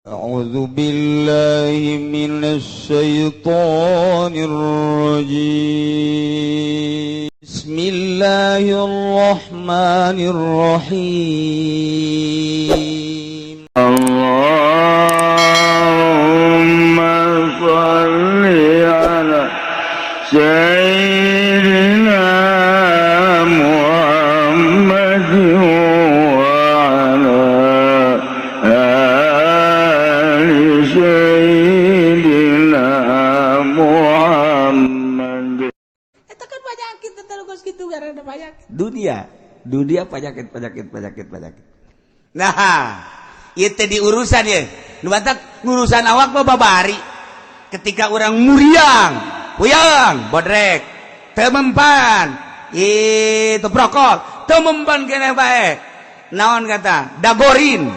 أعوذ بالله من الشيطان الرجيم. بسم الله الرحمن الرحيم. اللهم صل على سيدنا محمد وعلى آل سيدنا محمد. Itu kan penyakit terus gitu karena penyakit. Dunia, dunia penyakit, penyakit, penyakit, penyakit. Nah, itu di urusan ya. Nu matak ngurusan awak mah babari. Ketika orang muriang, puyeng, bodrek, teu mempan, itu brokol, teu mempan keneh bae. Naon kata? Dagorin.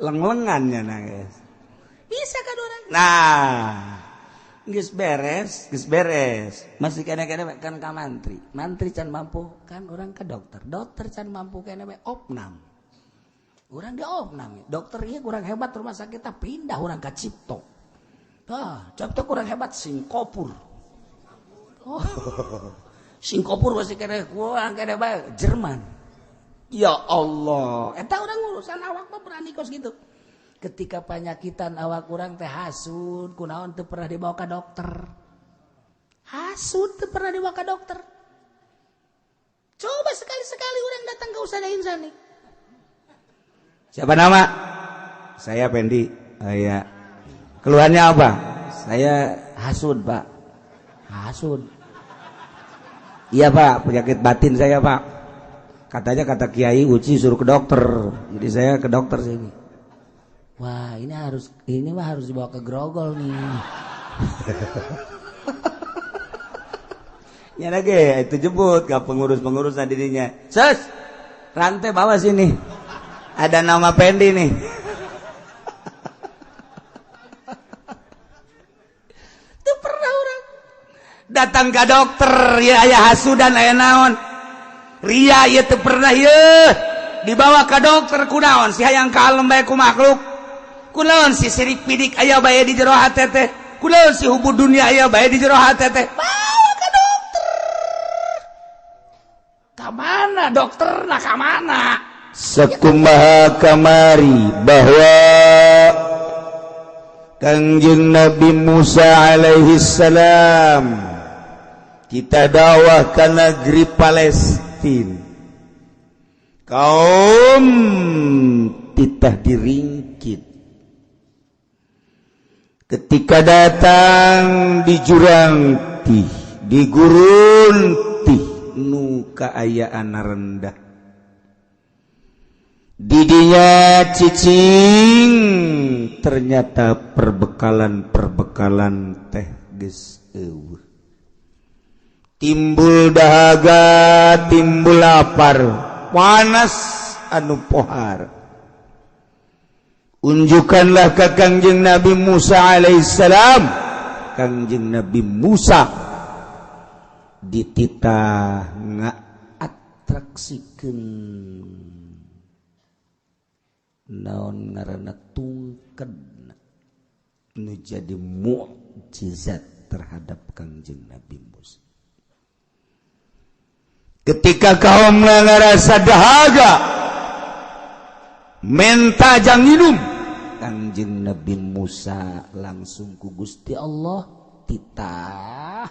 Leng-lengannya nangis. Bisa kan orang? Nah, geus beres, geus beres. Masih kene-kene kan ka mantri. Mantri can mampu kan orang ke dokter. Dokter can mampu kene we opnam. Urang di opnam. Dokter ieu kurang hebat rumah sakit pindah urang ka Cipto. Ah, Cipto kurang hebat Singkopur. Oh. Singkopur masih kene kurang kene bae Jerman. Ya Allah, eta urang urusan awak mah berani kos gitu. Ketika panyakitan awak urang teh hasud, kunaon teu pernah dibawa ka dokter. Hasud teu pernah dibawa ka dokter. Coba sekali-sekali urang datang ke Ustazah Insani. Siapa nama? Saya Pendi. Oh, iya. Keluhannya apa? Saya hasud, Pak. Hasud. Iya, Pak, penyakit batin saya, Pak. Katanya kata Kiai Uci suruh ke dokter. Jadi saya ke dokter sini. Wah, ini mah harus dibawa ke Grogol nih. Ya lagi itu jemput ke pengurus-pengurus dirinya. Ses, rantai bawa sini. Ada nama Pendi nih. Itu pernah orang datang ke dokter ya aya hasudan aya naon. Ria ya teu pernah ye dibawa ke dokter kunaon si hayang kalem bae ku makhluk. Kunaon si sirik pidik aya bae di jero hate teh. Kunaon si hubud dunia aya bae di jero hate teh. Bawa ke dokter. Ka mana dokter? Nah ka mana? Sakumaha kamari bahwa Kangjeng Nabi Musa alaihi salam kita dakwah ke negeri Palestina, kaum titah diringkit. Ketika datang di jurang tih, di gurun tih, nu kaayaan rendah didinya cicing, ternyata perbekalan-perbekalan teh geus eueuh. Timbul dahaga, timbul lapar, panas anu pohar. Unjukkanlah ke Kangjeng Nabi Musa alaihissalam. Kangjeng Nabi Musa dititah ngaatraksikeun naon ngaranna tungked nu jadi mukjizat terhadap Kangjeng Nabi Musa. Ketika kaum ngarasa dahaga menta jang minum, Kangjeng Nabi Musa langsung ku Gusti Allah titah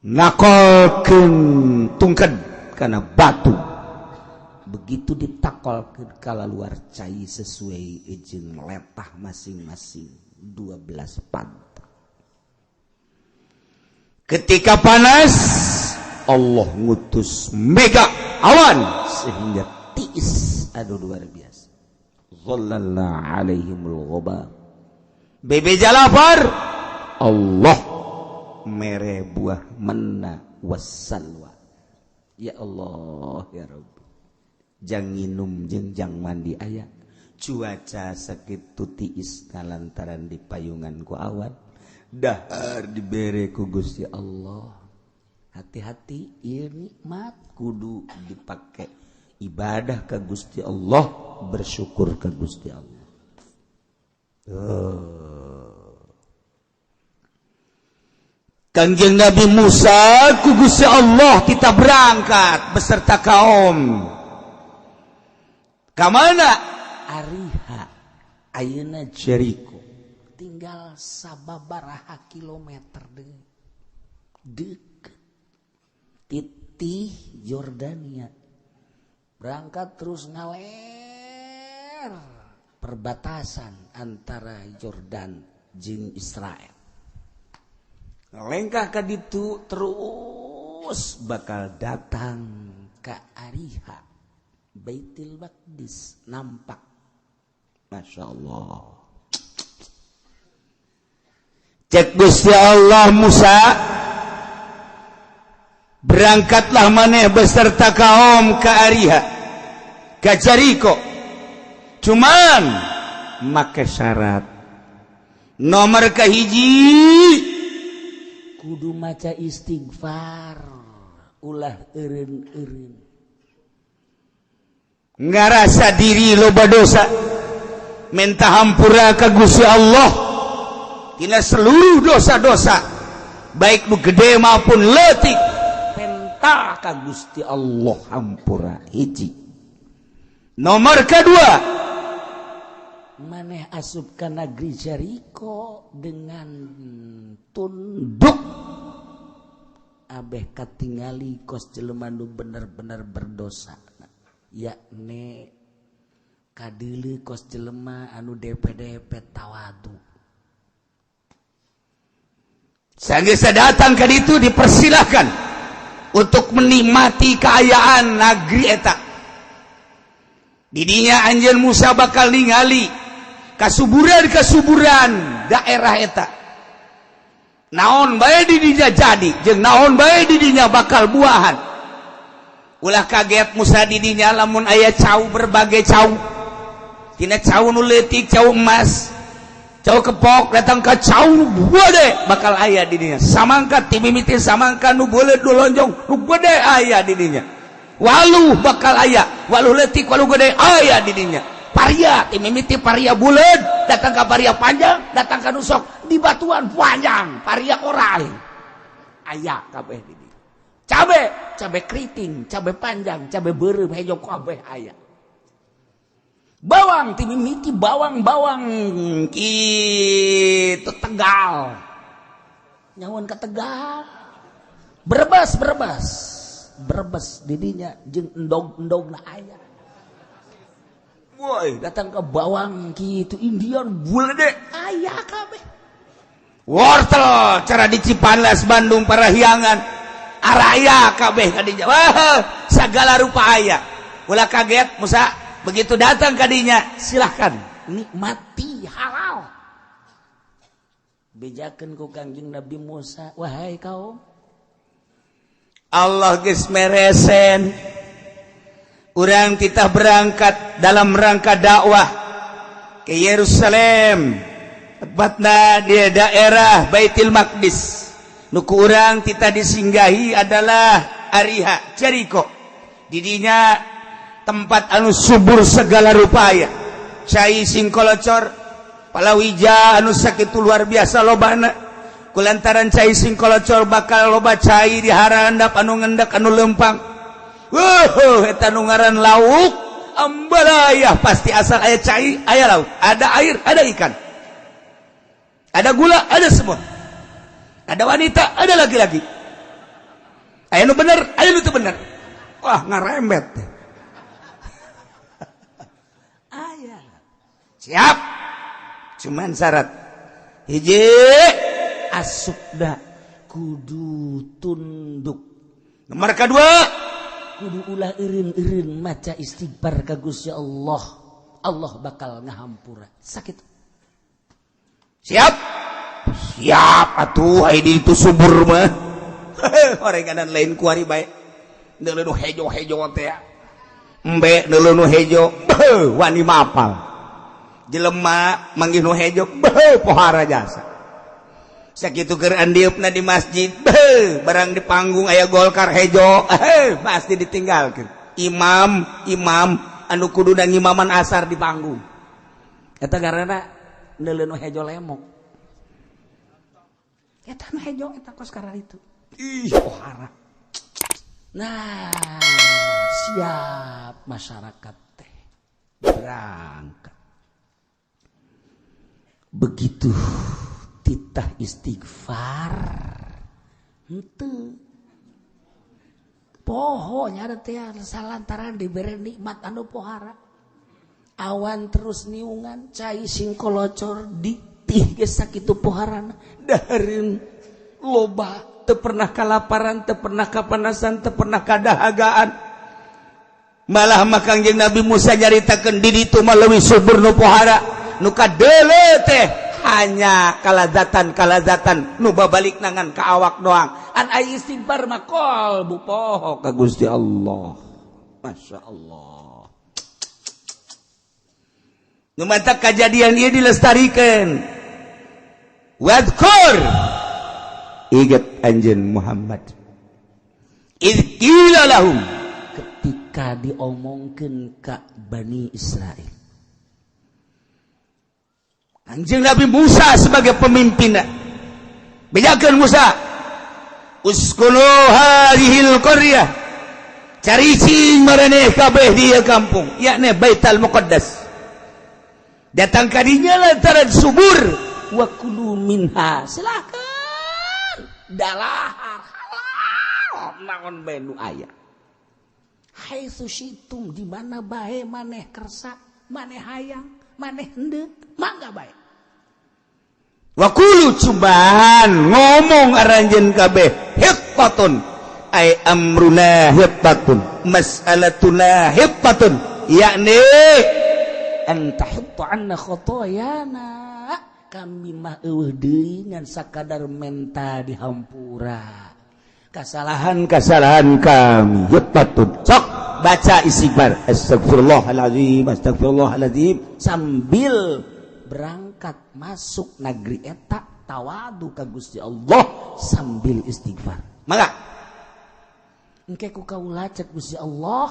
nakolkeun tungked kana batu. Begitu ditakol ke kala luar cai sesuai izin letah masing-masing 12 pantai. Ketika panas Allah ngutus mega awan sehingga tiis, aduh luar biasa. Zallalna alaihimul ghubab. Bebeja lapar, Allah mere buah manna wassalwa. Ya Allah ya Rabbi. Jang nginum jeung jang mandi aya cuaca sakitu tiis lantaran di payungan ku awan, dahar dibere ku Gusti Allah. Hati-hati, ieu nikmat kudu dipake ibadah ka Gusti Allah, bersyukur ka Gusti Allah. Kangjeng Nabi Musa ku Gusti Allah kita berangkat beserta kaum. Ka mana? Ariha ayeuna Jericho. Tinggal sababaraha kilometer deui. Deket titih Yordania. Berangkat terus ngaler perbatasan antara Yordan jeung Israel. Lengkah ka ditu terus bakal datang ka Ariha, Baitul Maqdis nampak. Masya Allah. Cek Gusti Allah, Musa, berangkatlah maneh beserta kaum ke Ariha, ke Jericho. Cuman make syarat. Nomor kahiji, kudu maca istighfar, ulah eureun-eureun. Ngarasa diri loba dosa, minta hampura ka Gusti Allah tina seluruh dosa-dosa, baik nu gede maupun leutik, penta ka Gusti Allah hampura. Hiji. Nomor kedua, maneh asup ka negeri Jericho dengan tunduk, abeh katingali kos jelema nu bener-bener berdosa, yakni kadeuleu kos jelema anu DPDP tawadu. Sanggeus datang ka ditu dipersilahkan untuk menikmati keayaan negeri eta. Didinya anjeun Musa bakal ningali kasuburan-kasuburan daerah eta. Naon bae di dinya jadi, jeung naon bae di dinya bakal buahan. Ulah kaget Musa di dinya lamun aya cau, berbagai cau. Tina cau nu leutik, cau emas, cau kepok, datang ke cau nu gede bakal aya di dinya. Samangka ti mimiti samangka nu beuleut, nu lonjong, nu gede aya di dinya. Waluh bakal aya, waluh leutik, waluh gede aya di dinya. Paria ti mimiti paria buleud, datang ka paria panjang, datang ka nusok di batuan panjang, paria orai aya kabeh di dinya. Cabe, cabe keriting, cabe panjang, cabe beureum, hejo kabeh aya. Bawang ti mimiti bawang-bawang kitu Tegal, nyawan ke Tegal, Brebes, Brebes, Brebes didinya jeung endog-endog na aya. Woi, datang ke bawang kitu Indian bulede aya kabeh. Wortel cara di Cipanas, Bandung, Parahyangan araya kabeh kadinya. Wah, segala rupa aya. Ulah kaget Musa begitu datang kadinya, silahkan nikmati halal. Bejakeun ku Kangjeng Nabi Musa, wahai kaum, Allah geus meresen urang kita berangkat dalam rangka dakwah ke Yerusalem, tepatna di daerah Baitul Maqdis. Nu ku urang kita disinggahi adalah Ariha, Jericho. Didinya tempat anu subur segala rupaya, cai singkolocor, palawija anu sakitu luar biasa lobana. Kulantaran cai singkolocor bakal loba cai di harandap anu ngendak, anu lempang. Wuh, eta nu ngaran lauk ambalayah, pasti asal aya cai aya lauk, ada air ada ikan, ada gula, ada semua, ada wanita, ada laki-laki, aya nu bener, aya nu teu bener. Wah, ngarembet. Aya. Siap, cuman syarat hiji, asupna kudu tunduk. Nomor kedua, kudu ulah eureun-eureun maca istighfar ka Gusti Allah, Allah bakal ngahampura. Sakit. Siap, siap atuh. Ai di itu subur mah orenganan lain kuari bae. Neuleuh nu hejo-hejo teh, embe neuleuh nu hejo, beuh, wani mapal jelema manggih nu hejo, beuh, pohara jasa. Sakitu keur andieupna di masjid, beuh, barang di panggung aya Golkar hejo, pasti ditinggalkeun. Imam, imam anu kudu ngimaman asar di panggung. Eta karena neuleuh nu hejo lemok. Eta nu hejo eta kos karena itu. Ih, pohara. Nah, siap masyarakat teh berangkat. Begitu titah istighfar, henteu poho nya teh salantaran diberi nikmat anu pohara. Awan terus niungan, cai sing kolocor ditih geus sakitu poharana, dahareun loba, teu pernah kalaparan, teu pernah kapanasan, teu pernah kadahagaan. Malah mah Kangjeng Nabi Musa nyaritakeun di ditu mah leuwih subur nu pohara, nu kadeuleu teh hanya kalazatan-kalazatan nu babalik nangan ka awak doang. An ai istighfar mah qalbu poho ka Gusti Allah. Masya Allah. Nu matak kajadian ieu dilestarikan. Wadkur, ingat anjeun Muhammad. Idz qila lahum, ketika diomongkeun ka Bani Israel. Kanjeng Nabi Musa sebagai pemimpin, bejakeun Musa, uskunu hadhil qaryah, caricing maraneh kabeh di ieu kampung, yakni Baitul Muqaddas. Datang kadinya lantaran subur, wa kulu minha, silakan dalahar halal naon bae nu aya, haitsu syitum, di mana bae maneh kersa, maneh hayang, maneh hendeuk, mangga bae. Wakulu, cobaan ngomong aranjeun kabeh, hittatun ay amruna hittatun, mas'alatuna hittatun, yakni an tahutta anna khotoyana, kami mah eueuh deui ngan sakadar menta dihampura kesalahan-kesalahan kami. Hittatun, sok baca istighfar, astagfirullahalazim, astagfirullahalazim, sambil berangkat masuk negeri eta, tawadu ka Gusti Allah sambil istighfar. Mangga. Engke ku kaula cek Gusti Allah,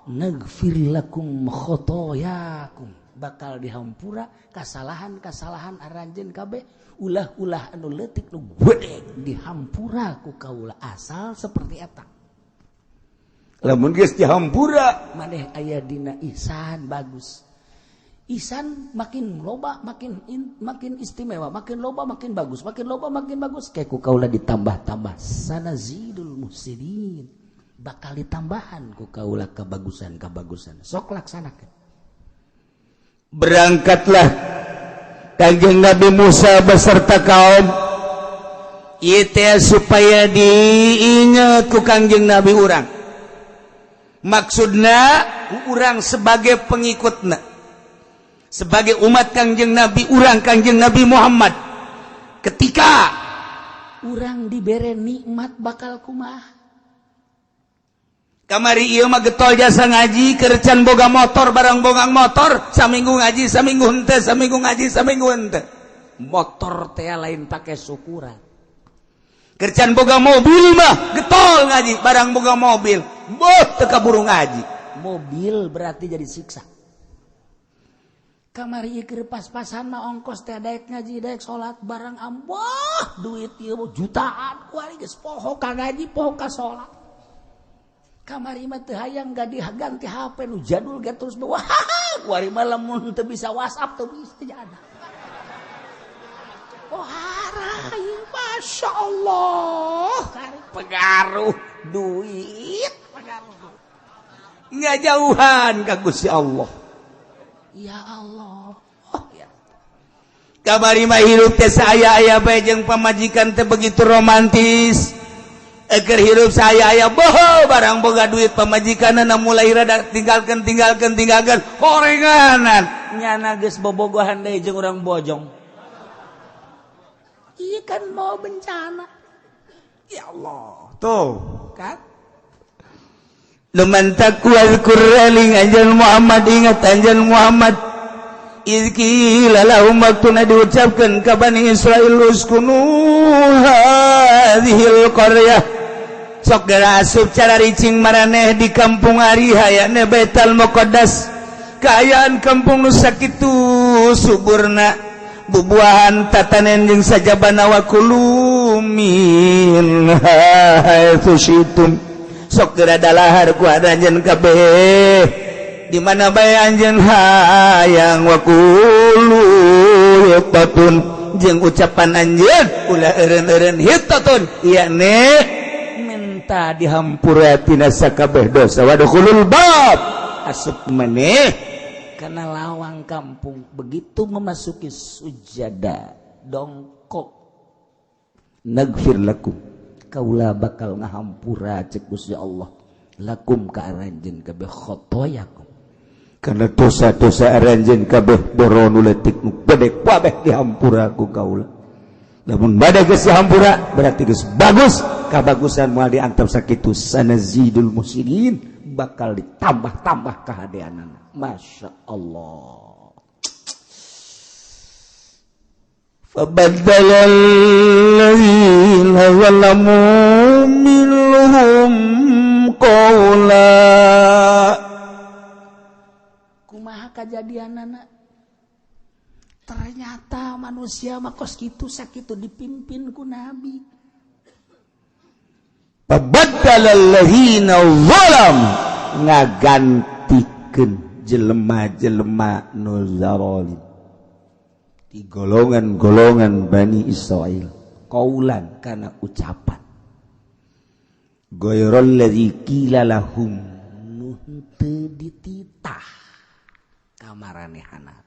nagfir lakum khotoyakum, bakal dihampura kesalahan-kesalahan aranjeun kabeh, ulah-ulah anu leutik nu gede dihampura ku kaula asal seperti eta. Lamun geus dihampura, maneh aya dina ihsan, bagus. Ihsan makin loba makin makin istimewa, makin loba makin bagus, makin loba makin bagus. Kayak ku kaula ditambah-tambah, sanazidul muhsinin, bakal ditambahan ku kaula kebagusan-kebagusan. Sok laksanakan. Berangkatlah Kanjeng Nabi Musa beserta kaum ieu teh supaya diingat ku Kangjeng Nabi urang, maksudna ku urang sebagai pengikutna, sebagai umat Kangjeng Nabi urang, Kangjeng Nabi Muhammad, ketika urang dibere nikmat bakal kumaha. Kamari ieu mah getol jasa ngaji, kercan boga motor, barang boga motor saminggu ngaji saminggu henteu, saminggu ngaji saminggu henteu. Motor teh lain pakai syukuran. Kercan boga mobil mah getol ngaji, barang boga mobil boh teu kaburu ngaji. Mobil berarti jadi siksa. Kamari ieu keur pas-pasan mah ongkos teh daek ngaji daek salat, barang amboh duit ieu jutaan kuari geus poho ka ngaji, poho ka salat. Kamari mah teu hayang ganti HP nu jadul ge terus, wah, kuari mah lamun teu bisa WhatsApp teu bisa jadi. Pohara, Masya Allah, pengaruh duit, pengaruh nggak jauhan ka Gusti Allah. Ya Allah, oh, ya. Kamari mah hirup teh saya aya bae jeung pamajikan teh begitu romantis. Eker hirup saya aya boho, barang boga duit pamajikanna mulai rada tinggalkan, tinggalkan, tinggalkan horenganan. Nyana geus bobogohan deui jeung urang Bojong. Iya kan mau bencana. Ya Allah, tuh kan. Lumantak wazkur, eling anjeun Muhammad, ingat anjeun Muhammad. Idz qila lahum waktuna diucapkeun ka Bani Israil uskunu hadhil qaryah, sok geura asup cara ricing maraneh di kampung Ariha, yakni Baitul Muqaddas. Kaayaan kampung nu sakitu suburna, bubuahan, tatanen jeung sajabana. Wa kulu minha haitsu syi'tum, sok geura dalahar ku anjeun kabeh di mana bae anjeun hayang. Wa qulu hittatun, jeung ucapan anjeun ulah eureun-eureun, hittatun yakni minta dihampura tina sakabeh dosa. Wadkhulul bab, asup maneh karena lawang kampung. Begitu memasuki sujada, dongkok, naghfir lakum, kaula bakal ngahampura, cek Gusti Allah, lakum ka aranjeun kabeh, khotoyakum, karena dosa-dosa aranjeun kabeh, boro nu leutik nu gede kabeh dihampura ku kaula. Lamun bade geus dihampura berarti geus bagus, kabagusan moal diantep sakitu. Sanazidul muhsinin, bakal ditambah-tambah kahadeanana. Masya Allah. Fabaddala alladzina zalamu minhum qawla. Kumaha kajadianana? Ternyata manusia mah kos kitu sakitu dipimpin ku nabi. Fabaddala alladzina zalam, ngagantikeun jelema-jelema nu zalim di golongan-golongan Bani Israel, qaulan, kana ucapan, ghairal ladzi qila lahum, nu henteu dititah kamaranehana.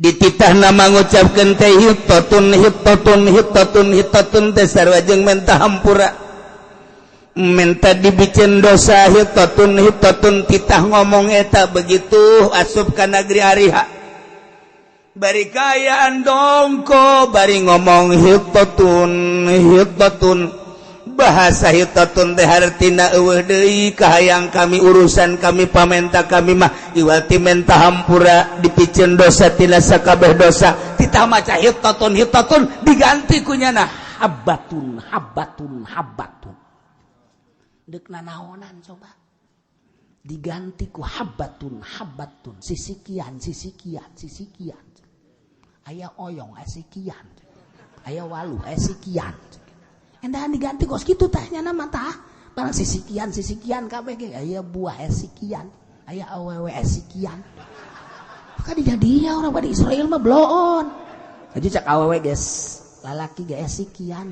Dititah nama ngucapkeun teh hittatun, hittatun, hittatun, hittatun teh sarua jeung menta hampura, minta dibikin dosa. Hittatun, hittatun, titah ngomong eta. Begitu asup ka negeri Ariha, bari kayaan dongko, bari ngomong hittatun, hittatun. Bahasa hittatun teh hartina eueuh deui kahayang kami, urusan kami, pamenta kami mah iwati menta hampura, dipiceun dosa tina sakabeh dosa. Titah maca hittatun, hittatun, diganti ku nyana habbatun, habbatun, habbatun. Dek nanaonan coba diganti ku habbatun, habbatun, sisikian, sisikian, sisikian. Aya oyong sikian, aya walu sikian. Endahan diganti kos kitu tah nyana mah tah barang sisikian, sisikian kabeh ge. Aya buah sikian, aya awewe sikian. Maka dijadinya orang pada Israel mah bloon aja, cak awewe geus lalaki ge sikian.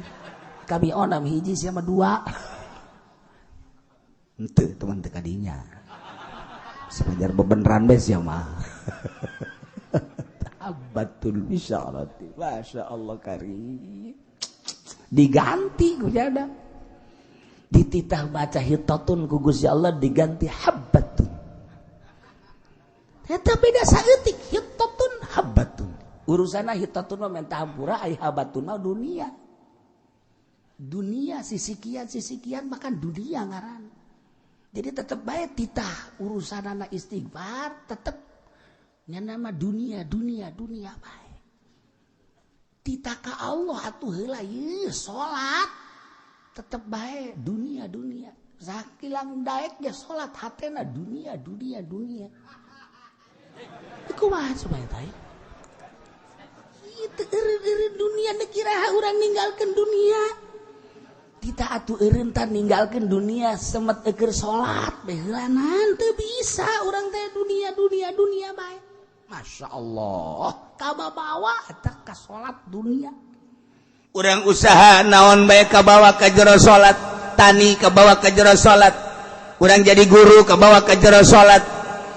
Kami onam hiji, siapa dua. Henteu teman teu kadinya. Sepajar bebeneran bes ya mah. Abatul bisyarati. Masya Allah karim. Diganti ku jada. Dititah baca hittatun ku Gusti Allah diganti habbatun. Eta beda saeutik, hittatun, habbatun. Urusanna hittatun mah minta hampura, ai habbatun mah dunia. Dunia sisikian, sisikian makan dunia ngaran. Jadi tetep bae titah urusan anak istighfar tetep nya nama dunia, dunia, dunia bae. Titah ka Allah atuh heula ieu salat tetep bae dunia, dunia. Sakilang daek ge salat hatena dunia, dunia, dunia. Kumaha coba eta? Itu eureun-eureun dunia, nu kira urang ninggalkeun dunia. Tita atuh eureun tah ninggalkeun dunia semet eukeur salat bae heulanan teu bisa urang teh dunia, dunia, dunia bae. Masya Allah, kababawa eta ka salat dunia. Urang usaha naon bae kabawa ka jero salat, tani kabawa ka jero salat, urang jadi guru kabawa ka jero salat,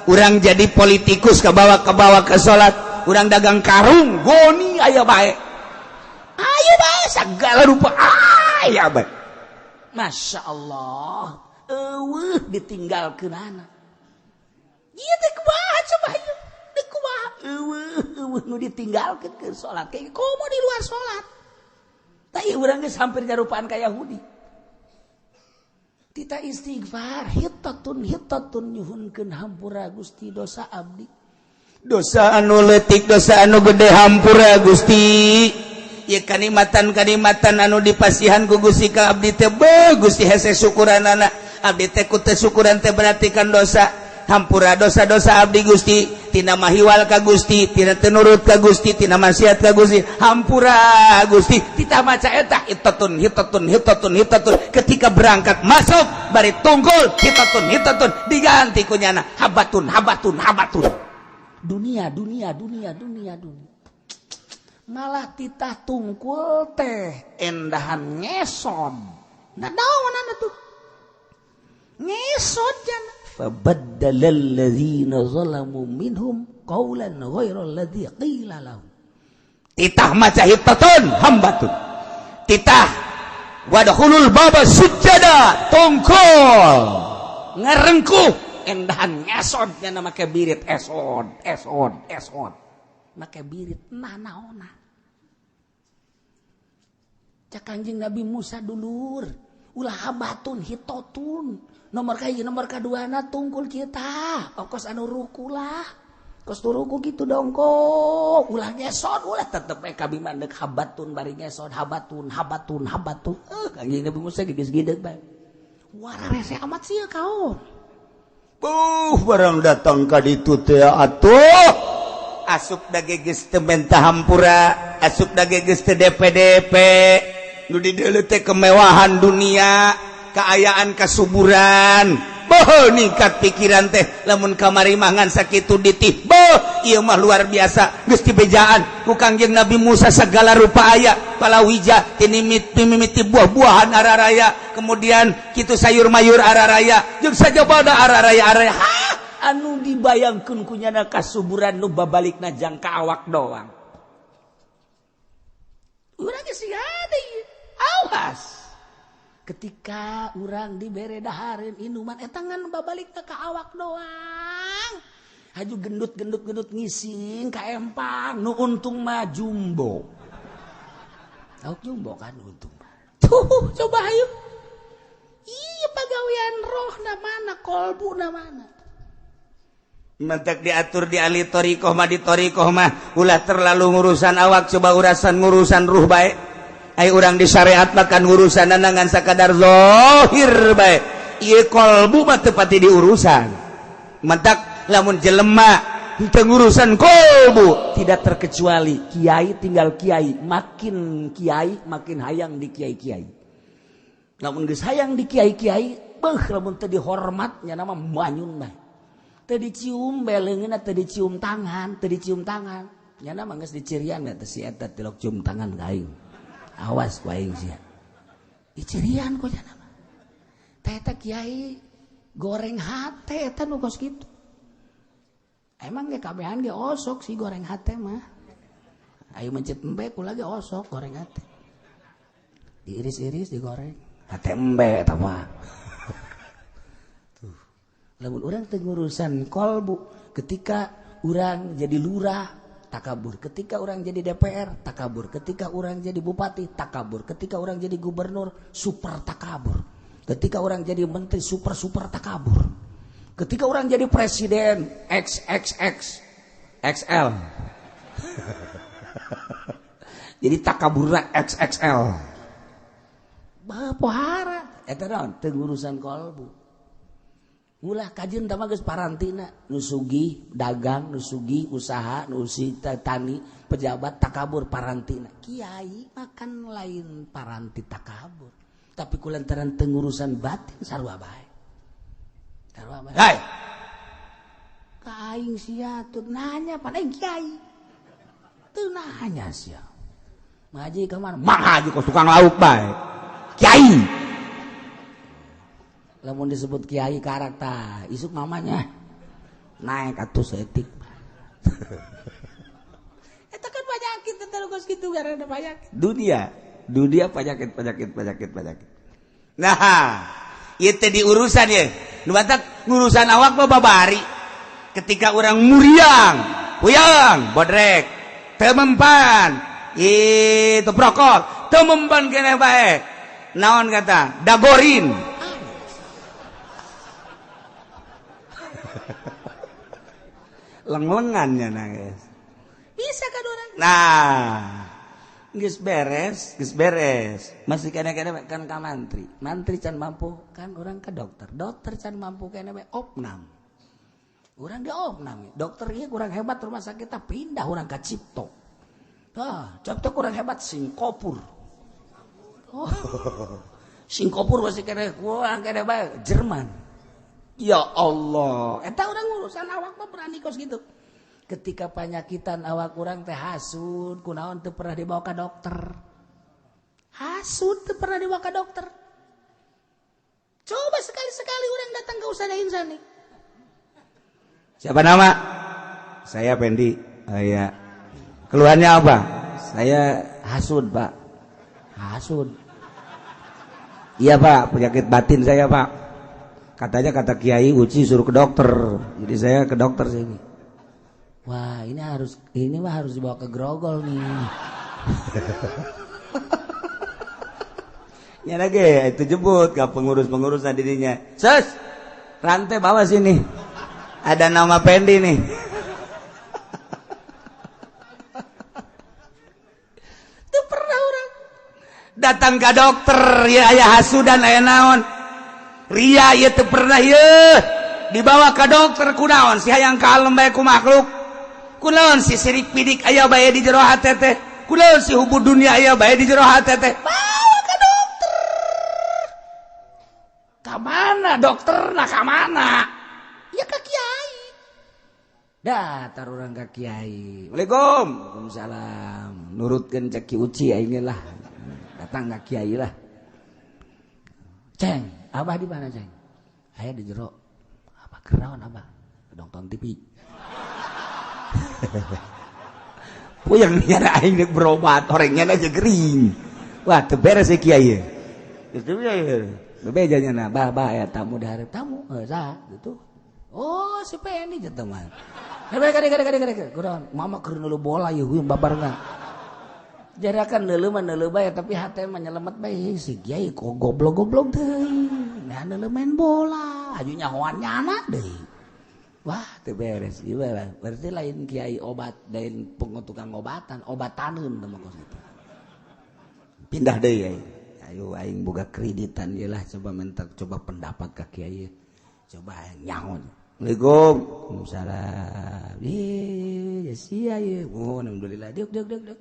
urang jadi politikus kabawa ke salat, urang dagang karung goni aya bae. Ayo bae segala rupa aya bae. Masya Allah, eueuh ditinggalkeunana. Ieu teh kumaha coba ieu? Teh kumaha? Eueuh, eueuh nu ditinggalkeun ke salat. Kayak komo di luar salat. Tah ieu urang geus hampir nyarupaan ka Yahudi. Tita istighfar, hittatun, hittatun, nyuhunkeun hampura Gusti dosa abdi. Dosa anu leutik, dosa anu gede, hampura Gusti. Ieu kanikmatan-kanikmatan anu dipasihan ku Gusti ka abdi teh, beuh Gusti, hese syukuranana abdi teh. Ku teu syukuran teh berarti kan dosa. Hampura dosa-dosa abdi Gusti, tina mahiwal ka Gusti, tina teu nurut ka Gusti, tina maksiat ka Gusti, hampura Gusti. Titah maca eta hittatun, hittatun, hittatun, hittatun. Ketika berangkat masuk bari tungkul hittatun, hittatun, diganti ku nyana habatun, habatun, habatun. Dunia, dunia, dunia, dunia, dunia. Malah titah tungkul teh endahan ngesod. Nah, naon tuh ngesod jana. Fabaddalal ladzina zalamu minhum qawlan ghairal ladzi qila lahum. Titah maca hittatun, hambatun. Titah wadkhulul baba sujada, tungkul ngarengkuh, endahan ngesod nya, make birit esod, esod, esod, make birit. Nah, naona cak Kanjeng Nabi Musa, dulur, ulah habatun, hitotun nomor kahiji, nomor kaduana tungkul kita okos anu ruku lah, kos ruku gitu dong kok. Ulah ngesot, ulah tetep eh kami mandek habatun bari ngesot, habatun, habatun, habatun. Eh, Kanjeng Nabi Musa geus gideg bae, wararese amat sih kau. Barang datang ka ditu teh atuh asup dage geus teu menta hampura, asup dage geus teu DPDP, nu dideuleu teh kemewahan dunia, keayaan, kasuburan. Boh, ningkat pikiran teh lamun kamari mah ngan sakitu ditih. Boh, ieu mah luar biasa, geus dibejaan ku Kangjeng Nabi Musa segala rupa aya, palawija tinimit mimiti buah-buahan araraya, kemudian kitu sayur mayur araraya, jeung sajabana araraya araraya. Ha, anu dibayangkeun ku nyana kasuburan nu babalikna jangka awak doang. Urang geus ada ieu. Awas ketika urang dibere dahareun inuman eta ngan babalikna ka awak doang. Haju gendut, gendut, gendut, ngising ka empang, nu untung mah jumbo. Tahu jumbo kan? Untung tuh, coba ayo. Iya, pagawean roh na mana, kolbu na mana? Mentek diatur di ahli thoriqoh mah, di thoriqoh mah ulah terlalu ngurusan awak, coba urusan ngurusan ruh bae. Ai urang di syariat makan urusan ngan sakadar zohir bae, ieu kolbu mah teu pati diurusan. Mentak lamun jelema teu ngurusan kolbu, tidak terkecuali kiai, tinggal kiai, makin kiai makin hayang di kiai-kiai. Lamun geus hayang di kiai-kiai, beuh, lamun teu dihormatnya nama manyun bae, teu dicium beleungeunna, teu dicium tangan, teu dicium tangan nya nama geus dicirian teh, si eta tilok cium tangan ka aing, awas ku aing sia. Dicirian ku nya nama teh eta kiai goreng hate eta nu kos kitu. Emang ge kabehan ge osok sih goreng hate mah. Ayo mencet embe kula ge osok goreng hate, diiris-iris digoreng hate embe eta mah. Tuh, lamun urang teu ngurusan kolbu, ketika urang jadi lurah takabur, ketika orang jadi DPR takabur, ketika orang jadi bupati takabur, ketika orang jadi gubernur super takabur, ketika orang jadi menteri super super takabur, ketika orang jadi presiden XXX XL, jadi takaburna XXL. Pohara eta naon? Teu ngurusan kolbu. Ulah kajeun tah mah geus parantina, nu sugih dagang, nu sugih usaha, nu tani, pejabat takabur parantina. Kiai makan lain paranti takabur, tapi kulantaran teu ngurusan batin sarua bae, sarua bae. Hai. Ka aing sia tuh nanya, pan aing kiai teu nanya sia ngaji ka mana. Mah haji kos tukang lauk bae kiai. Lamun disebut kiai karakter isuk mamanya naik atuh seetik. Eta kan penyakit terus gitu karena penyakit. Dunia, dunia, penyakit, penyakit, penyakit, penyakit. Nah, ieu teh diurusan ya, nu matak ngurusan awak mah babari. Ketika orang muriang puyang bodrek teu mempan, itu prokol teu mempan keneh bae, naon kata dagorin. Leng-lengannya nangis. Bisa kan orang? Nah, geus beres, geus beres. Masih kena-kena kan ka mantri. Mantri can mampu kan orang ke dokter. Dokter can mampu kena we opnam. Urang di opnam. Dokter ieu kurang hebat rumah sakit pindah urang ka Cipto. Tah, Cipto kurang hebat Singkopur. Oh. Singkopur masih kena kurang kena bae Jerman. Ya Allah, eta urang urusan awak mah berani kos gitu. Ketika panyakitan awak urang teh hasud, kunaon teu pernah dibawa ka dokter. Hasud teu pernah dibawa ka dokter. Coba sekali-sekali urang datang ke Ustazah Insani. Siapa nama? Saya Pendi. Oh, iya. Keluhannya apa? Saya hasud, Pak. Hasud. Iya, Pak, penyakit batin saya, Pak. Katanya kata Kiai Uci suruh ke dokter. Jadi saya ke dokter sini. Wah, ini mah harus dibawa ke Grogol nih. Ya lagi itu jemput ke pengurus-pengurus dirinya. Sus, rantai bawa sini. Ada nama Pendi nih. Itu pernah orang datang ke dokter ya aya hasudan aya naon. Ria ya teu pernah ye dibawa ke dokter kunaon si hayang kalem bae ku makhluk. Kunaon si sirik pidik aya bae di jero hate teh. Kunaon si hubu dunia aya bae di jero hate teh. Bawa ke dokter. Ka mana dokter nah ka mana? Ya ke kiai. Datar orang ke kiai. Waalaikum. Waalaikumsalam. Nurutkeun cek Ki Uci aing lah. Datang ke kiai lah. Ceng, abah di mana ceng? Aya di jero. Abah kerawan abah. Nonton TV. Puyeng nyana aing rek berobat, orangnya aja gering. Wah, teu beres si kiai. Geus teu bebeja nya bah bah aya tamu dihareup tamu, heuh saha gitu. Oh, si Pendi jeung teman. Kade. Kurang mama keur neuleuh bola ieu huyung babarengan. Jarakan neuleuh mah neuleuh bae tapi hate mah nyelemet bae si kiai kok goblok-goblok deui. Nah neuleuh main bola, aju nyahoan nyana deui. Wah, teu beres ieu berarti lain kiai obat, lain tukang obatan, obataneun teh mah kos kitu. Pindah deui aing. Ayo aing boga kreditan ieu lah coba minta coba pendapat ka kiai. Coba nyaho. Assalamualaikum. Waalaikumsalam. Ih, ya sia ieu. Oh, alhamdulillah. Diuk diuk diuk diuk.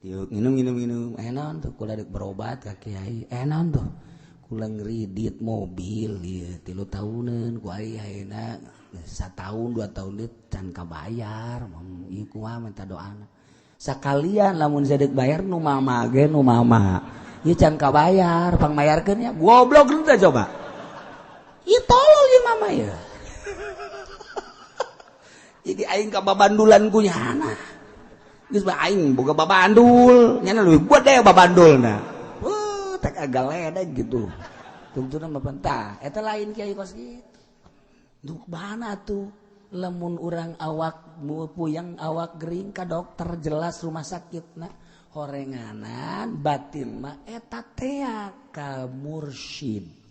Diuk minum minum minum. Eh naon tuh kula deuk berobat ka kiai. Eh naon tuh? Kula ngredit mobil ieu 3 tahuneun ku ai ayeuna 1 tahun 2 tahun deui can kabayar. Ieu kumaha minta doana. Sakalian lamun sadeuk bayar nu mama ge nu mama. Ieu can kabayar, pangmayarkeun nya. Goblok teh coba. Ieu tolol ieu mama ya. Jadi aing ka babandulan ku nyana. Geus bae aing boga babandul, nyana leuwih gede babandulna. Weuh, tek agak ledeg gitu. Tungtuna mah pentah, eta lain kiai kos kitu. Duh mana tuh lamun urang awak puyeng awak gering ka dokter jelas rumah sakitna horenganan batin mah eta tea ka mursyid.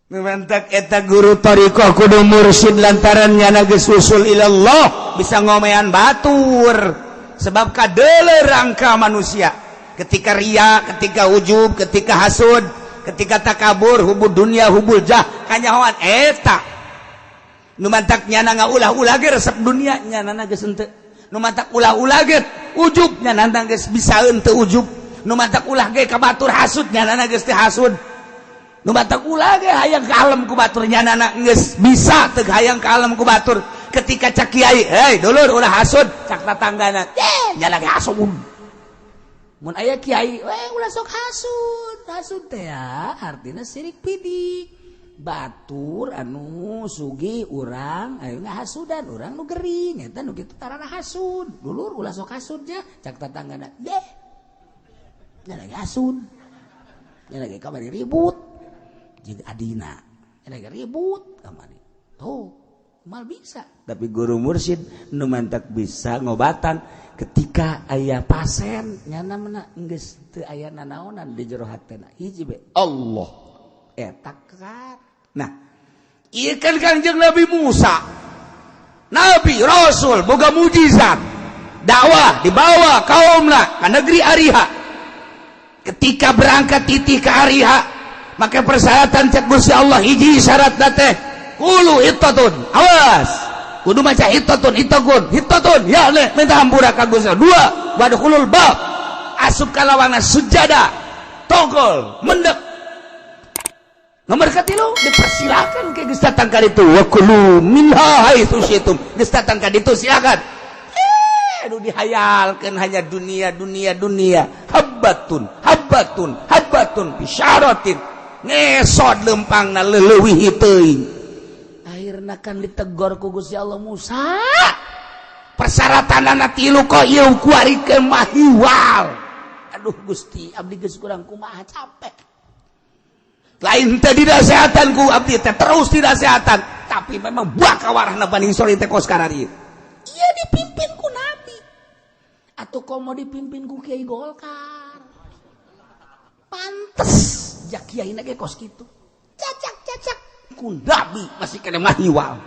Mentak eta guru thariqah kudu mursyid lantaran nyana geus usul ilallah bisa ngomean batur sebab kadeuleu rangka manusia ketika ria, ketika ujub, ketika hasud, ketika takabur, hubud dunia, hubul jah kanyahoan eta nu mantak nyana ngaulah-ulah ge resep dunia nyana geus henteu nu mantak ulah-ulah ge ujub nyana geus bisa henteu ujub nu mantak ulah ge ka batur hasud nyana geus teu hasud nu batak ulah ge hayang ka alam ku batur nyanana geus bisa teu hayang ka alam ku batur ketika cak kiai hei dulur ulah hasud cak tatanggana nya lagi hasud mun aya kiai we ulah sok hasud hasud teh artina sirik pidik batur anu sugih urang ayo ngahasudan urang nu gering eta nu kitu tarana hasud dulur ulah sok hasud nya cak tatanggana deh nya lagi hasud nya lagi kamari ribut jeung adina lagi ribut kamari tuh mal bisa tapi guru mursyid nu mantak bisa ngobatan ketika aya pasien nyana mena geus teu aya nanaonan di jero hatena hiji be Allah eta kan. Nah ieu kan Kangjeng Nabi Musa Nabi Rasul boga mujizat dakwah dibawa kaumna ke negeri Ariha. Ketika berangkat titih ke Ariha, maka persyaratan cek Gusti Allah hiji syarat teh qulu hittatun, awas kudu maca hittatun, hittakun, hittatun ya le minta hampura ka Gusti Allah. Dua, wadkhulul bab, asup ka lawangan sujada togol mendek. Nomor katilu dipersilakan ke geus datang ka ditu, wa kulu minha haitsu syi'tum, geus datang ka ditu silakan. Aduh, dihayalkeun hanya dunia dunia dunia, habbatun habbatun habbatun bisyaratin, ngesot lempangna leuwih teuing. Akhirna kan ditegor ku Gusti Allah, Musa, persyaratanana tilu kok ieu kuarikeun mahiwal. Aduh Gusti, abdi geus kurang kumaha, capek. Lain teh dinasehatan ku abdi teh terus dinasehatan, tapi memang buah kawarahna Bani Israil teh kos kararieu. Iya, dipimpin ku nabi atau komo dipimpin ku Kiai Golkar, pantes jak kiai ge kos kitu cacak cacak ku nabi masih kena mahiwal.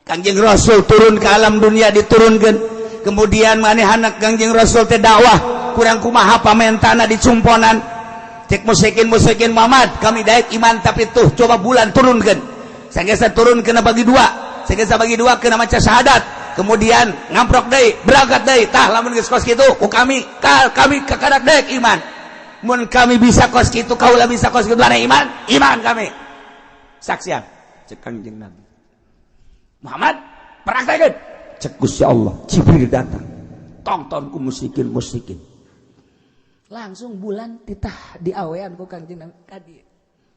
Kangjeng Rasul turun ke alam dunia, diturunkan, kemudian manehana Kangjeng Rasul teh dakwah kurang kumaha pamentana dicumponan. Cek musyrikin musyrikin, Muhammad, kami daek iman, tapi tuh coba bulan turunkan. Saya turun kena bagi dua, saya bagi dua kena maca syahadat, kemudian ngamprok deui, berangkat deui. Tah, lamun geus kos kitu ku kami ka, kami kakadak daek iman. Mun kami bisa kos kitu, kaula bisa kos kitu, mana iman iman kami saksian. Cek Kangjeng Nabi Muhammad, praktekeun. Cek Gusti Allah, Jibril datang, tonton ku musyrikin musyrikin. Langsung bulan titah diawean ku Kangjeng Nabi kadi.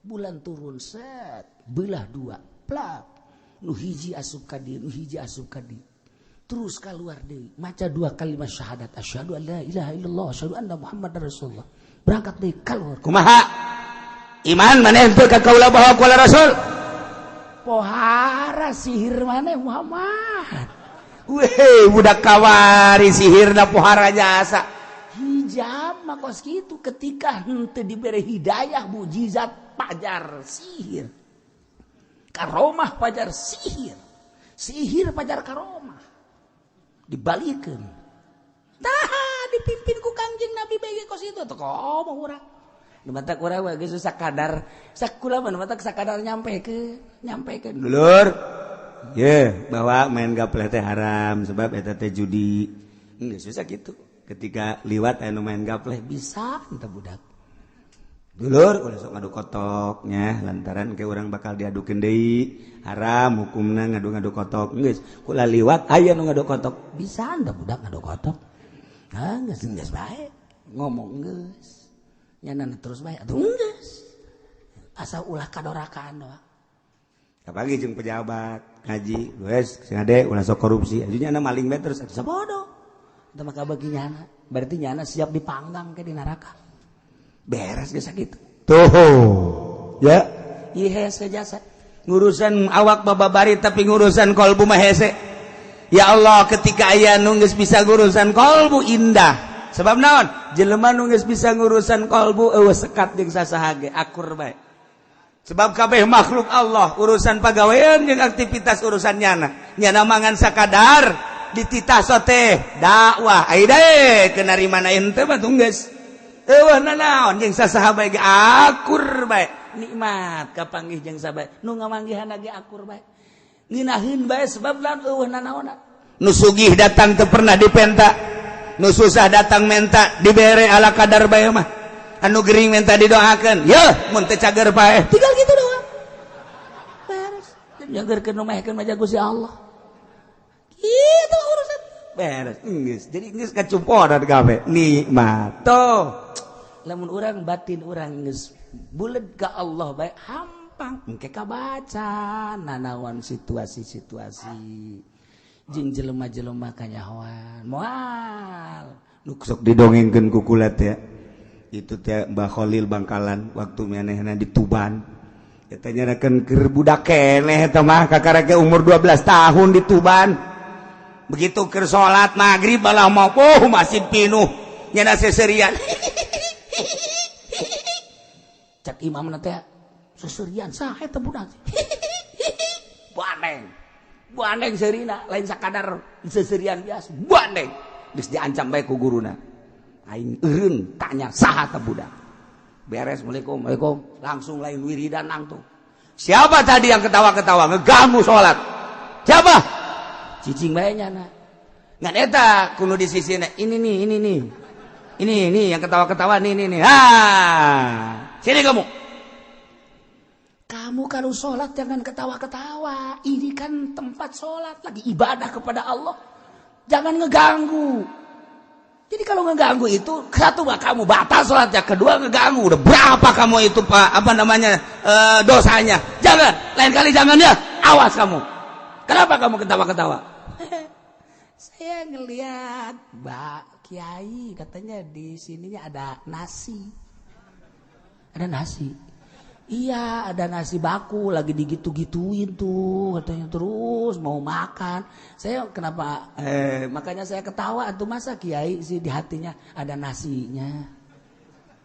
Bulan turun, set, belah dua, plak, nu hiji asup ka dieu, nu hiji asup ka dieu, terus keluar deui maca dua kalimat syahadat, asyhadu an la ilaha illallah, asyhadu anna muhammadar rasulullah, berangkat deui keluar. Kumaha iman maneh teu ka kaula bahwa kaula rasul? Pohara sihir maneh, Muhammad. Weh, budak kawari sihirna pohara jasa. Hijam mah kos kitu, ketika henteu dibere hidayah mujizat pajar sihir, karomah pajar sihir, sihir pajar karomah, dibalikeun. Tah, dipimpin ku Kangjeng Nabi bege kos itu tuh komo urang. Nu matak urang mah geus sakadar sakula mah, nu matak sakadar nyampekeun nyampekeun. Dulur ye, bahwa main gapleh teh haram sebab eta teh judi, geus susah gitu. Ketika liwat anu main gapleh, bisa entah budak. Dulur, ulah sok ngadu kotoknya lantaran ke orang bakal diadukeun deui, haram hukumna ngadu-ngadu kotok. Geus kula liwat aya nu ngadu kotok, bisa entah budak ngadu kotok. Ah, geus geus bae ngomong, geus nyana terus bae atuh, geus asal ulah kadorakaan doang. Apalagi jeung pejabat ngaji, wes sing ade ulah sok korupsi, ajunya anda maling bae terus. Sabodo itu maka bagi nyana berarti nyana siap dipanggang ke di neraka, beres geus sakitu. Tuh ya. Ieu hese jasa. Ngurusan awak bababari, tapi ngurusan kolbu mah hese. Ya Allah, ketika aya nu geus bisa ngurusan kolbu, indah. Sebab naon? Jelema nu geus bisa ngurusan kolbu eueuh sekat jeung sasaha ge akur bae, sebab kabeh makhluk Allah, urusan pagawean jeung aktivitas urusan nyana, nyana mangan sakadar, dititah sote dakwah ai deui kena mana ente mah geus eueuh nanaon jeung sasaha bae ge akur bae, nikmat kapanggih jeung sabae nu ngamanggihan ge akur bae, ngeunaheun bae, sebab lamun eueuh nanaonan. Nu sugih datang teu pernah dipenta, nu susah datang menta dibere ala kadar bae mah, anu gering minta didoakan ya, mun teu cager paeh. Tinggal gitu doang, beres. Nyagerkeun nu maehkeun mah Gusti Allah, kitu urusan. Beres geus, jadi geus kacumponan kabeh, nikmat tuh. Lamun urang batin urang geus buleud ka Allah bae, hampang engke kabaca nanawan situasi-situasi jeung jelema-jelema kanyahoan moal. Nu sok didongengkeun ku kula teh itu teh Mbah Khalil Bangkalan, waktu manehna di Tuban eta nyarakeun keur budak keneh eta mah, kakara ge umur 12 tahun di Tuban. Begitu keur salat maghrib malah mau, oh, masih pinuh, nyana seserian. Cek imam teh, seserian saha eta budak? Baneng Bandeng seurina, lain sakadar seserian biasa. Bandeng. Geus diancam bae ku guruna. Aing eureun tanya saha teh budak. Beres, Assalamualaikum, Waalaikum. Langsung lain wiridan langsung. Siapa tadi yang ketawa-ketawa ngeganggu sholat? Siapa? Cicing bae nyana. Ngan eta kudu di sisi ini nih, ini nih. Ini nih yang ketawa-ketawa nih, nih nih. Ah, sini kamu. Kamu kalau sholat jangan ketawa-ketawa. Ini kan tempat sholat, lagi ibadah kepada Allah. Jangan ngeganggu. Jadi kalau ngeganggu itu, satu kamu batal sholatnya, kedua ngeganggu. Udah berapa kamu itu, Pak, apa namanya, dosanya? Jangan, lain kali jangan ya. Awas kamu. Kenapa kamu ketawa-ketawa? Saya ngeliat Mbak Kiai katanya di sininya ada nasi. Ada nasi. Iya, ada nasi baku lagi digitu-gituin tuh katanya, terus mau makan. Saya kenapa? Makanya saya ketawa tuh, masa kiai sih di hatinya ada nasinya.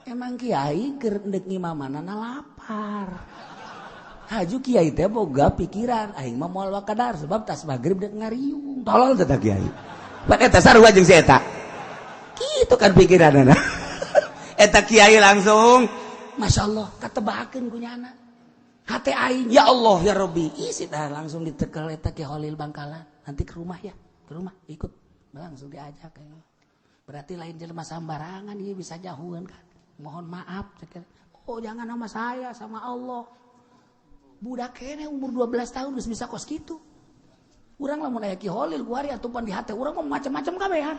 Emang kiai keur ndek ngimamana lapar. Haju kiai teh boga pikiran aing mah moal wakadar sebab tas maghrib dek ngariung. Tolol teh kiai. Pan eta sarua jeung si eta. Kitu kan pikiranna. Eta kiai langsung Masya Allah, katebakeun ku nyana. Hate aing, ya Allah ya Rabbi. Isi dah langsung ditekel eta Ki Holil Bangkalan. Nanti ke rumah ya, ke rumah ikut. Langsung diajak. Berarti lain jelema sambarangan ieu bisa jauhan kan. Mohon maaf. Oh, jangan sama saya, sama Allah. Budak kene umur 12 tahun geus bisa kos kitu. Urang lamun aya Ki Holil kuari atupan di hate urang mah macam-macam kabehan.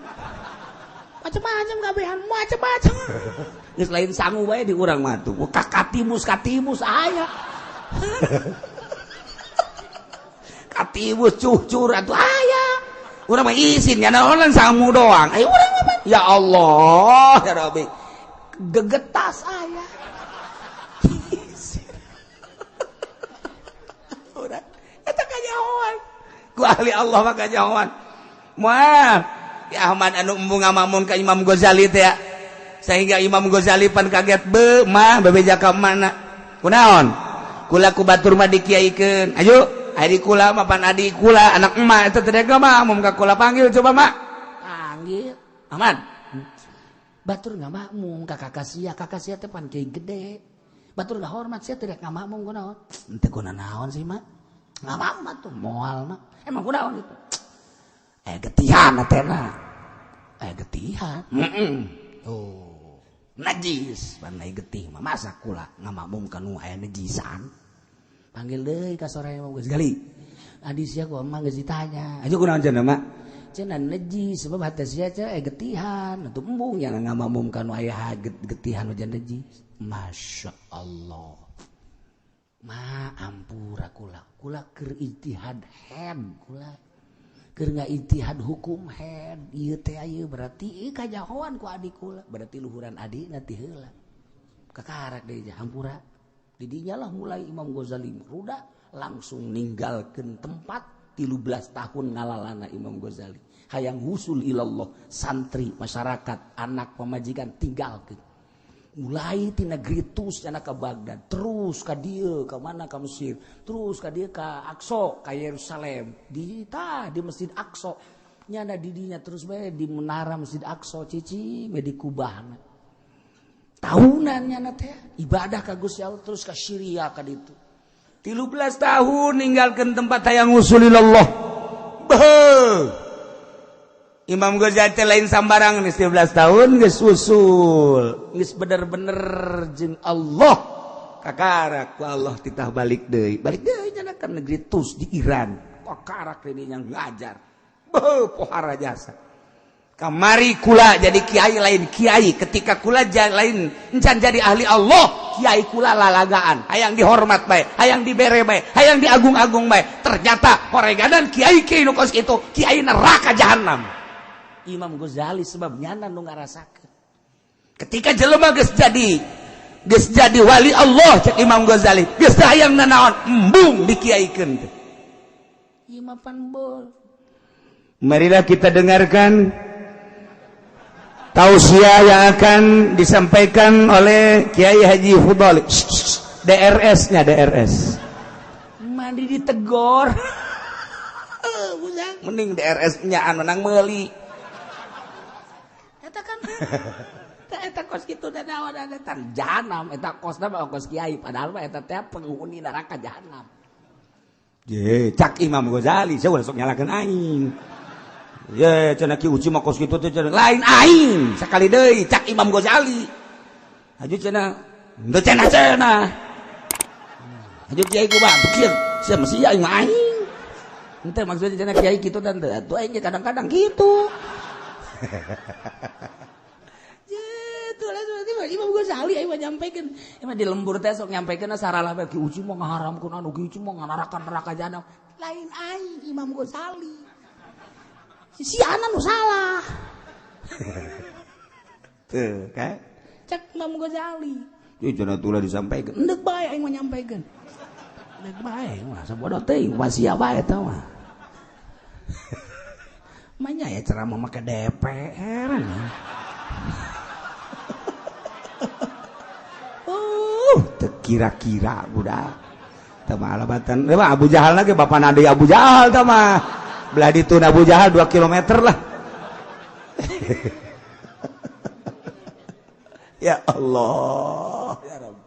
Macam-macam kabehan, macam-macam. Geus lain sangu bae di urang mah tuh. Katimus katimus aya. Katimus cucur atuh aya. Urang mah isin nya naonan sangu doang. Ayo urang mah ya Allah ya Rabbi. Gegetas aya. Urang eta kanyahoan. Ku ahli Allah mah kanyahoan. Moal Ki Ahmad anu embung ngamamun ka Imam Ghazali teh ya. Sehingga Imam Ghazali pan kaget, be mah bebeja ka mana? Kunaon? Kula ku batur mah dikiaikeun. Ayo, ari kula mah pan adi kula anak emak eta teh mah mun ka kula panggil coba mak. Panggil. Ahmad. Batur ngamakmum ka kakak sia, kakak sia teh pan kiai gede. Batur ngahormat sia teh ngamakmum kunaon? Henteu kunaon sih mak? Ngamakmum tuh moal mah. Emang kunaon itu? Getihan atena. Getihan. Oh, najis pandai getih mah masa kula ngamakmum kanu aya najisan. Panggil deui ka sore mah geus gali. Adi sia ku mah geus ditanya. Aja kunaon cenah mak? Cenah najis sebab hate sia teh getihan atuh embung yang ngamakmum kanu aya getihan hujan najis. Masya Allah. Ma ampura kula. Kula keur ijtihad head kula. Keur ngaijtihad hukum head ieu teh ieu berarti ieu kajahoan ku adik kula, berarti luhuran adikna ti heula. Kakarak deui hampura. Di dinya lah mulai Imam Ghazali ruda langsung ninggalkeun tempat 13 tahun ngalalana Imam Ghazali. Hayang husul ilallah, santri, masyarakat, anak pamajikan tinggalkeun. Mulai ti negeri Tus cenah ka Baghdad, terus ka dieu ka mana ka Mesir, terus ka dieu ka Aqsa, ka Yerusalem. Di tah di Masjid Aqsa. Nyana di dinya terus bae di menara Masjid Aqsa cicing we di kubahna. Tahunan nyana teh ibadah ka Gusti Allah terus ka Syria ka ditu. 13 tahun ninggalkeun tempat hayang usulillah. Beuh. Imam Ghazali teh lain sambarang geus 13 tahun geus usul, geus bener-bener jeung Allah. Kakarak ku Allah titah balik deui. Balik deui nya ka negeri Tus di Iran. Kakarak deui nya ngajar. Beuh pohara jasa. Kamari kula jadi kiai lain kiai, ketika kula lain encan jadi ahli Allah, kiai kula lalagaan, hayang dihormat bae, hayang dibere bae, hayang diagung-agung bae. Ternyata horeganan kiai kiai nu kos itu, kiai neraka jahanam. Imam Ghazali sebab nyana nu ngarasakeun. Ketika jelema geus jadi wali Allah cek Imam Ghazali, geus hayang nanaon, embung dikiaikeun teh. Imam pan bol. Marilah kita dengarkan tausiah yang akan disampaikan oleh Kiai Haji Fudhali, DRS-nya DRS. Mandi ditegor. Heuh mending DRS nyaan menang meuli. Eta kan eta kos kitu da naon eta jahanam eta kosna mah kos kiai padahal mah eta teh penghuni neraka jahanam. Ye, cak Imam Ghazali saya ulah sok nyalakeun aing. Ye, cenah Ki Uci mah kos kitu teh lain aing sakali deui cak Imam Ghazali. Haju cenah henteu cenah-cenah. Haju kiai kumaha pikir sia mesti aing mah aing. Henteu maksudnya cenah kiai kitu dan atuh aing kadang-kadang kitu. Imam Ghazali aing mah nyampaikan, emang di lembur teh sok nyampaikeun saralah bae Ki Uci mah ngaharamkeun anu Ki Uci mah nganarakan neraka jahanam. Lain aing Imam Ghazali. Si ana nu salah. Tuh, kan? Cak Imam Ghazali. Ieu cenah tulah disampaikeun. Endek bae aing mah nyampaikeun. Endek bae mah sabodoh teuing wasia bae eta mah. Manya ya ceramah make DPR. Kira-kira budak tah mah alabatan mah Abu Jahal lagi bapak nadi Abu Jahal tah mah belah ditu Abu Jahal 2 kilometer lah. Ya Allah ya Rabb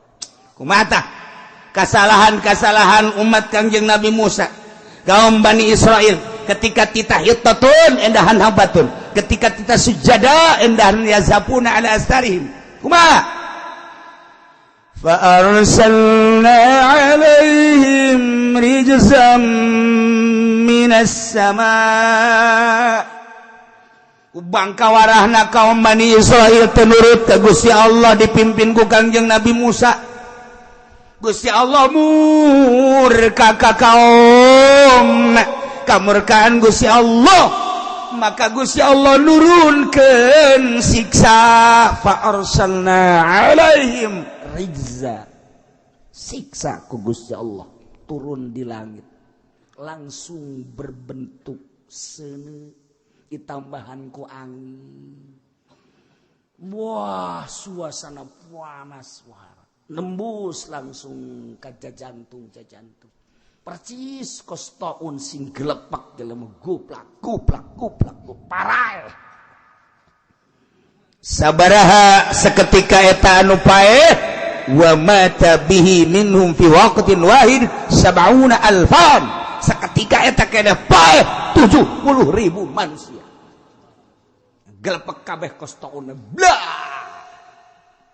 kumaha kesalahan-kesalahan umat Kangjeng Nabi Musa kaum Bani Israel ketika titah hittatun endahan habatun ketika titah sujada endahan yazapuna ala astarihim kumaha فأرسلنا عليهم رجزا من السماء bangka warahna kaum Bani Israil tenurut ke Gusti Allah dipimpin ku Kangjeng Nabi Musa. Gusti Allah murka ka kaum kamurkaan Gusti Allah maka Gusti Allah nurunkeun siksa fa arsalna alaihim rijza siksa ku Gusti Allah turun di langit langsung berbentuk seuneu ditambahan ku angin. Wah, suasana panas wah nembus langsung ka jantung percis kos taun sing gelepak jelema goplak goplak goplak parai. Sabaraha seketika eta anu paeh wa mata bihi minhum fi waqtin wahid sab'una alfan seketika eta keneh paeh 70.000 manusia gelepek kabeh kos taunna blah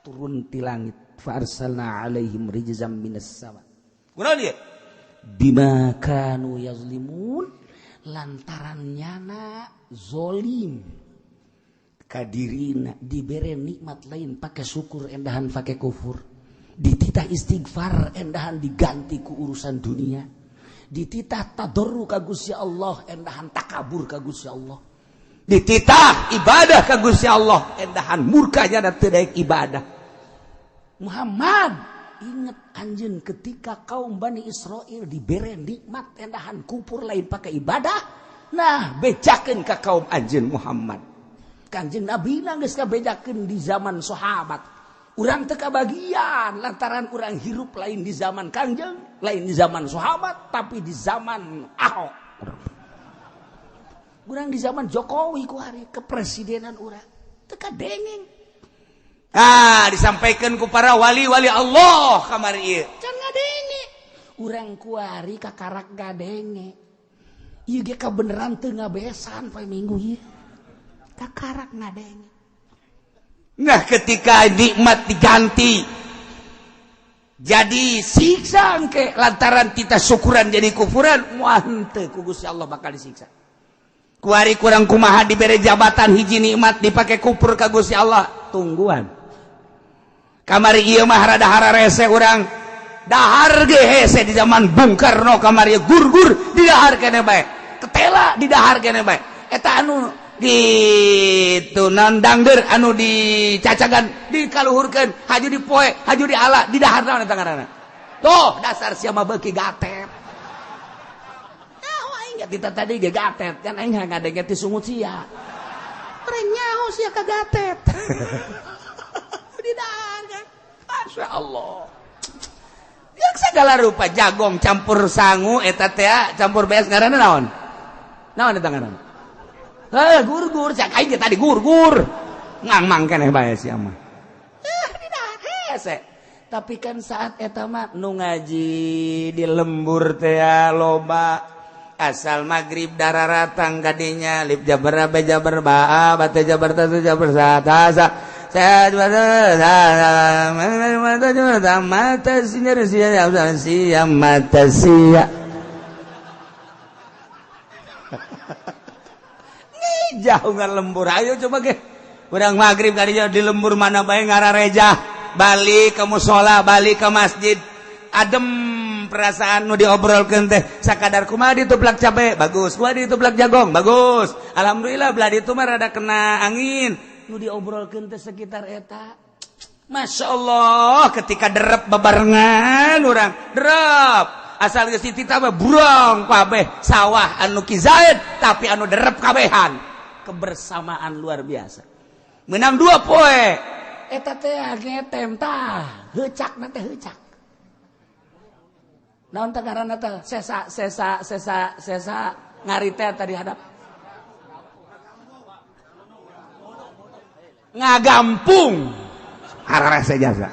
turun ti langit fa arsalna alaihim rijzam minas sama kunaon ieu bima kanu yazlimun lantaran nyana zolim kadirina dibere nikmat lain pakai syukur endahan pakai kufur dititah istighfar endahan diganti ku urusan dunia dititah tadarru ka Gusti Allah endahan takabur ka Gusti Allah dititah ibadah ka Gusti Allah endahan murkanya dan teu daek ibadah. Muhammad ingat anjeun ketika kaum Bani Israel dibere nikmat endahan kufur lain pakai ibadah nah bejakeun ka kaum anjeun Muhammad. Kanjeng Nabi geus kabejakeun di zaman sahabat. Urang teu kabagian lantaran urang hirup lain di zaman Kangjeng, lain di zaman sahabat, tapi di zaman Ahok. Urang di zaman Jokowi ku hari kepresidenan urang teu kadengeng. Ah, disampaikan ku para wali-wali Allah kamari ieu. Can ngadenge. Urang kuari kakarak ngadenge. Ieu ge kabeneran teu ngabesan poe Minggu ieu. Kakarak ngadenge. Nah, ketika nikmat diganti jadi siksa engke lantaran kita syukuran jadi kufuran, moal henteu ku Gusti Allah bakal disiksa. Kuari kurang kumaha dibere jabatan hiji nikmat dipake kufur ka Gusti Allah, tungguan. Kamari ieu mah rada hararese urang. Dahar ge hese di zaman Bung Karno kamari gur-gur di dahar keneh bae. Ketela di dahar keneh bae. Eta anu gitu nandangder anu dicacagan dikaluhurkeun haju dipoe haju diala di dahar naon eta ngaranna. Tuh dasar sia mah beuki gatet. Nyaho aing ge tita tadi ge gatet kan aing ngadenge ti sungut sia. Urang nyaho sia ka gatet. Di dahar kan. Masya Allah. Yang segala rupa jagong campur sangu eta teh campur beas ngaranna naon? Naon eta ngaranna? Heh, gur-gur cak aing tadi gur-gur. Ngangmang keneh bae sia mah. Didahar hese. Tapi kan saat eta mah nu ngaji di lembur teh loba asal maghrib dararatang kadinya lip jabar ba jabar ba ba teh jabar ta jabar sa ta sa mata sia mata sia. Nih jauh nggak lembur, ayo coba ke urang maghrib kadinya di lembur mana bae ngarareja balik ke musola balik ke masjid adem perasaan nu diobrolkeun teh sakadar kumaha dituplak cabe bagus kumaha dituplak jagong bagus alhamdulillah belah ditu mah rada kena angin nu diobrolkeun teh sekitar eta. Masya Allah ketika derep bebarengan urang derep asal geus dititah mah burong kabeh sawah anu kizaid tapi anu derep kabehan kebersamaan luar biasa menang 2 poe eta teh ngetem tah heucakna teh heucak naon teh ngaranna teh sesa sesa sesa sesa ngari teh tadi hadap ngagampung arah jasa.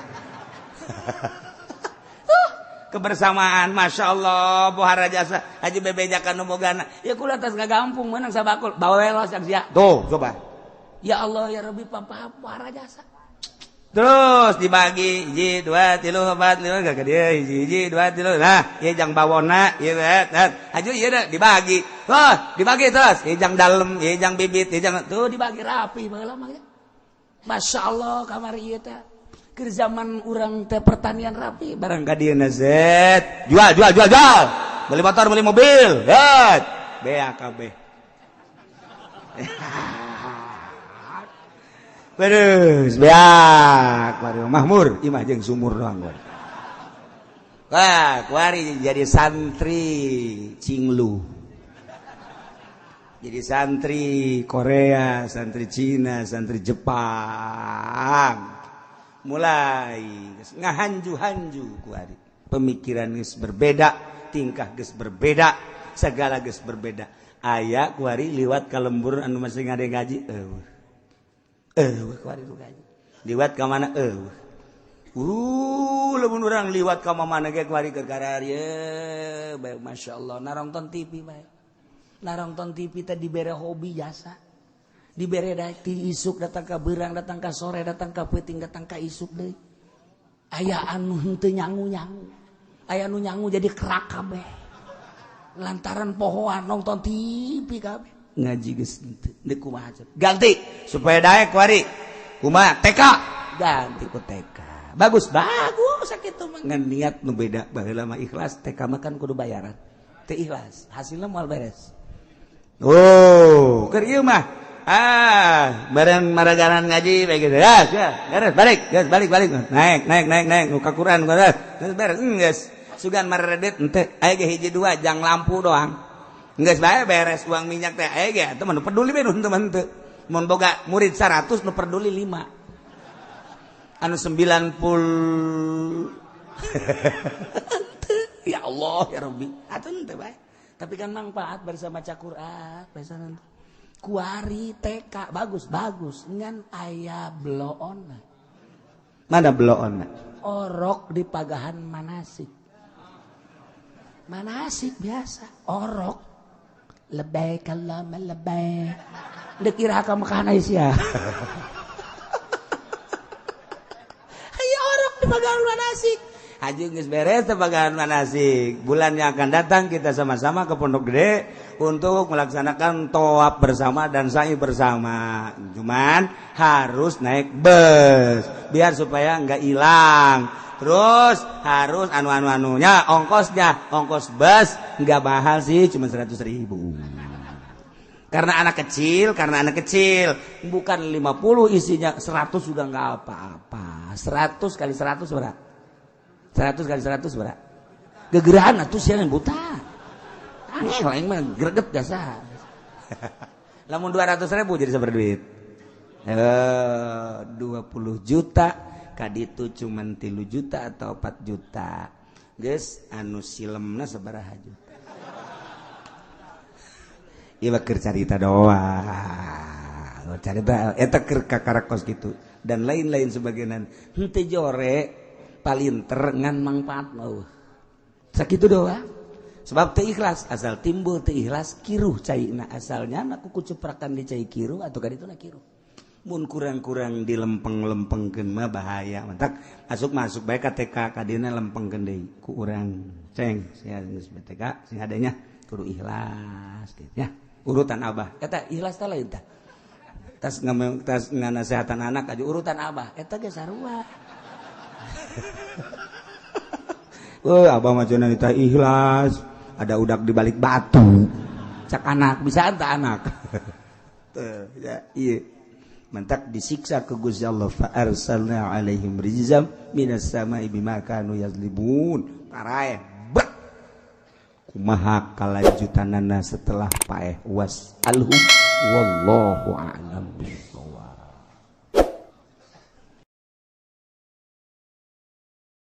Kebersamaan Masya Allah pohara jasa haji bebejakan nu bogana ya kula atas ngagampung menang sabakul bawelos yang sia tuh coba ya Allah ya Rabbi papa pohara jasa. Terus dibagi hiji 2 3 4 5 gak dia hiji 2 3 nah ieu jang bawona ieu haju ieu dibagi wah dibagi terus ieu jang dalem ieu jang bibit ieu jang tuh dibagi rapi baheula mah. Masya Allah kamari ieu teh keur zaman urang teh pertanian rapi barang ka dieu zet jual jual jual jual beli motor beli mobil zet BAKB. Terus beak baru mahmur imah jeung sumur doang gua. Wah, kuari jadi santri Cinglu. Jadi santri Korea, santri Cina, santri Jepang. Mulai ngahanju-hanju kuari. Pemikiran geus berbeda, tingkah geus berbeda, segala geus berbeda. Aya kuari liwat ka lembur anu masih ngade ngaji eueuh. Kuari nu ngaji. Liwat ka mana eueuh. Lamun urang liwat ka mana ge kuari keur kararieu bae masyaallah narongton TV bae. Narongton TV teh dibere hobi jasa. Dibere ti isuk datang ka beurang, datang ka sore, datang ka peuting, datang ka isuk deui. Aya anu henteu nyangu-nyangu. Aya anu nyangu jadi kerak kabeh. Lantaran pohoan nonton TV kabeh. Ngaji geus henteu deuk kumaha ganti supaya daek kuari kumaha TK ganti ku TK bagus bagus sakitu mah ngan niat nu beda baheula mah ikhlas TK mah kan kudu bayaran teu ikhlas hasilna moal beres. Oh keur ieu mah ah bareng maragaran ngaji bae geus ya beres balik geus balik balik naik naik naik naik nu ka Quran geus beres geus sugan maredet henteu aya ge hiji dua jang lampu doang geus bae beres uang minyak teh aya ge atuh mah nu peduli bae nu henteu mah henteu. Mun boga murid 100 nu peduli 5 anu 90 ya Allah ya Rabbi atuh henteu bae. Tapi kan manfaat bersama maca Quran bersama kuari TK bagus bagus ngan aya bloonna. Mana bloonna? Orok di pagahan manasik. Manasik biasa orok lebay kalama lebay dek iraha ka Mekah sia. Aya orok di pagahan manasik. Haji geus beres teh pagahan manasik. Bulan yang akan datang kita sama-sama ke Pondok Gede untuk melaksanakan tawaf bersama dan sa'i bersama. Cuman harus naik bus biar supaya nggak hilang. Terus harus anu-anu-anunya, ongkosnya, ongkos bus nggak mahal sih, cuma 100.000. Karena anak kecil, bukan 50 isinya 100 sudah nggak apa-apa. 100 kali 100 berapa? 100 kali 100 berapa? Gegerahan atuh sia buta. Angel aing mah greget jasa. Lamun 200.000 jadi sabar duit. 20 juta kaditu cuman 3 juta atau 4 juta. Geus anu silemna sabaraha juta. Ieu mah keur carita doang. Carita eta keur kakarakos kitu dan lain-lain sebagainya. Henteu jore palinter ngan mangfaat mah. Sakitu doang. Sebab teu ikhlas, asal timbul teu ikhlas kiruh caina, asalnya na kuku ceprakan di cai kiruh atau ka dituna kiruh. Mun kurang-kurang dilempeng-lempengkeun mah bahaya. Mantak masuk-masuk bae ka TK kadina lempengkeun deui ku urang ceng sia geus BTK sing adanya kudu ikhlas gitu ya. Urutan abah eta ikhlas teh lain tah. Tas tas nganasehatan anak aja urutan abah eta ge sarua. Oh, abah mah cenah teh ikhlas, ada udak di balik batu. Cak anak bisa anta anak. Tuh, ya iya. Mantak disiksa ke Gusti Allah fa arsalna alaihim rijzam minas sama'i bima kanu yazlimun. Paraeh bet. Kumaha kalanjutanana setelah paeh was alhum wallahu a'lam.